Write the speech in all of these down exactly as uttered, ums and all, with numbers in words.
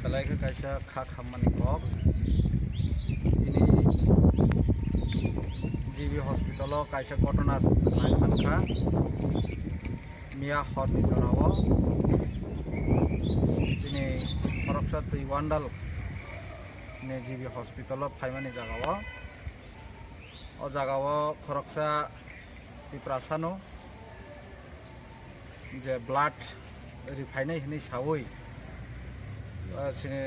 Belai khe kaisa kha khammani kok. Tini G B hospital o kaisa ghotona nai mankha miya horni jora o. Tini khoroksa twi wandal ni G B hospital o phaimani jaga o. O jaga o khoroksa Tiprasano je blood riphainai hinwi sawi, eh, chini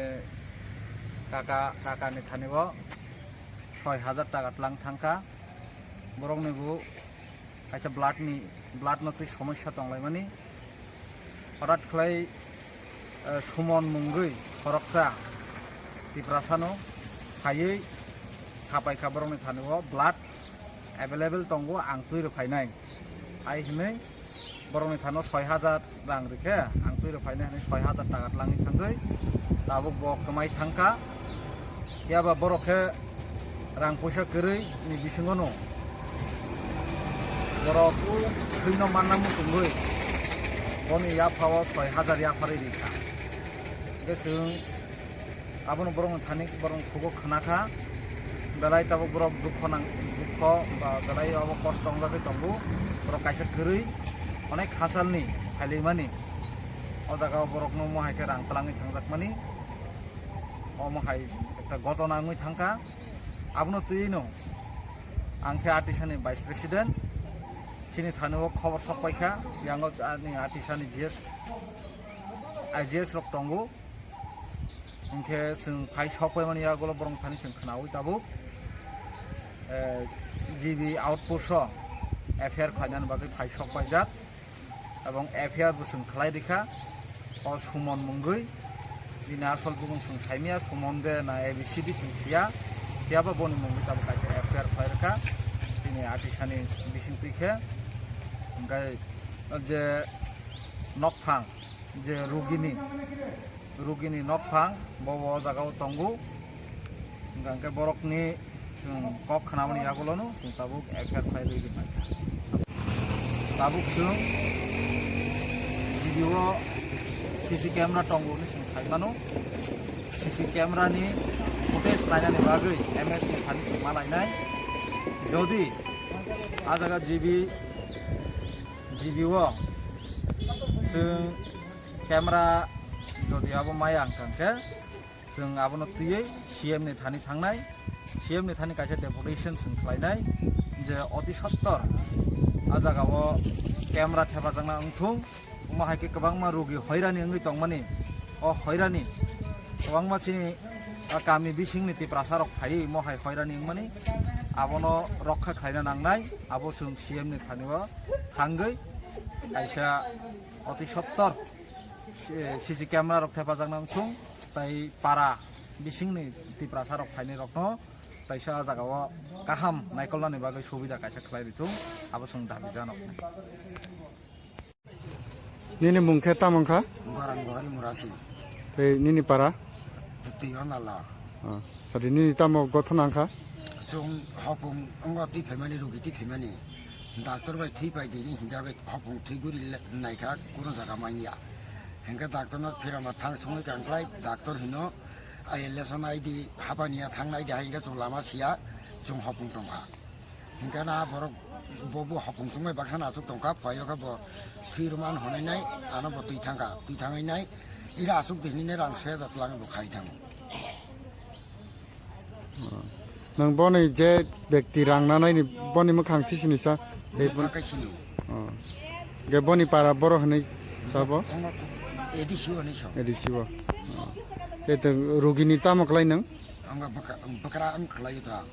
kaka, kakani thani o soi hajar taka tlang thangkha. Borokni bo kaisa blood ni, blood no twi somosya tonglaimani. Horat khlai, eh, Sumon mungwi khoroksa Tiprasano phaiwi sapaikha borokni thani o blood available tongo, ang twi rw phainai. Hai hwnwi borokni thani o soi hajar rang rikhe ang twi rw phainai hwnwi soi hajar taka tlangwi thangwi tabuk bo kwmai thangkha. Phiya ba borok khe rang puisa kwrwi ni bisingo no borok thwino manna muchungwi boni yapha o soi hajar yapharwi rikha. Hwnkhe chwng abono borokni thani borokni khugo khna kha, belai tabuk borok dukho nang, dukho ba belai obo kosto wngjagwi tongo, borok kaisa kwrwi onek hachalni phailaimani. O jaga o borokno omo hai khe rang twlangwi thangjakmani. Omo hai ekta ghotona wngwi thangkha. Abono twiwi no ang khe Atisani vice president. Chini thani o khobor sok paikha. Yango ani Atisani G S, I G S rok tongo. Hinkhe chwng phai sok paimani yagulo borok thani chwng khnaui tabuk, eh, G B outpost o F I R khlainani bagwi phai sok paijak. Ebong F I R bo chwng khlai rikha o Sumon mungwi. Bini asol bumung chwng saimaya, Sumon de na A B C D chwng siya. Phiya ba boni mungwi tabuk kaisa F I R khlai rikha. Bini Atisani bising twi khe. Hwnkhe je nokphang, je rugini, rugini nokphang bo o jaga o tongo. Hwnkhe borokni chwng kok khnamani yagulono chwng tabuk F I R khlai rwgwi mankha. Tabuk chwng video C C camera tongo hwnwi chwng sai mano. C C camera ni footage nainani bagwi M S ni thani chwng ma lainai. Jodi a jaga G B, G B o chwng camera jodi abo maya wngkha hwnkhe, chwng abono twiwi C M ni thani thangnai, C M ni thani kaisa deputation chwng khlainai je oti sottor a jaga o camera thepajakna wngthung, omo hai khe kwbangma rugi hoirani wngwi tongmani, o hoirani kwbangma chini, ah, kami bisingni Tiprasa rok phaiwi omo hai hoirani wngmani, abono rokha khlaina nangnai, abo chwng C M ni thani o thangwi kaisa oti sottor C C camera rok thepajakna wngthung, tai para bisingni Tiprasa rok phainai rokno taisa ah jaga o kaham naikolnani bagwi subida kaisa khlai rithung, abo chwng dabi janok. Nini mung khe tamo wngkha? Gorang Gohari Murasi. Tei nini para? Twi Onala. Ah, sadi nini tamo gothona wngkha? Chwng hopung wngkha twi phaimani, rugi twi phaimani. Doctor bai thwi pai dini hinjagwi hopung thwi guri le-, naikha, kuno jaga manya. Hinkhe doctor no phirama thang songwi kangklai, doctor hino, "Ai lesson I D habaniya thang nai di," hai hinkhe chwng lama siya, chwng hopung tongkha. Hinkhe na borok bo, bo hopung chwngbai baksa no achuk tongkha, phaio khe bo thwi rwman honai nai, ano bo twi thangkha, twi thangwi nai, ira achuk di hinwi nai rang soi hajar twlangwi bo khai thango. Nang boni je bekti rang nanai ni boni mwkhang si sini sa? Ei bon- Mwkhang kai sini. Oh. Ge boni para boro hinwi sabo? Ongo A D C o hinwi sa. A D C o. Oh. Ei to rugini tamo klai nang? Ongo bwkra, bwkra ang klai ta.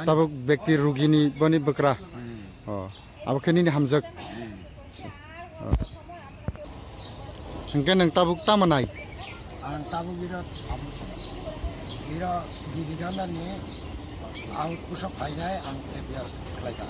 Tabuk bekti rugini boni bwkra. Hmm. Oh. Abo khe nini hamjak. Hmm. Oh. Hingke nang tabuk tamo nai? Ang tabuk iro tabuk sana. Iro G B Gandar ni ang pusa phainai ang F I R khlaika.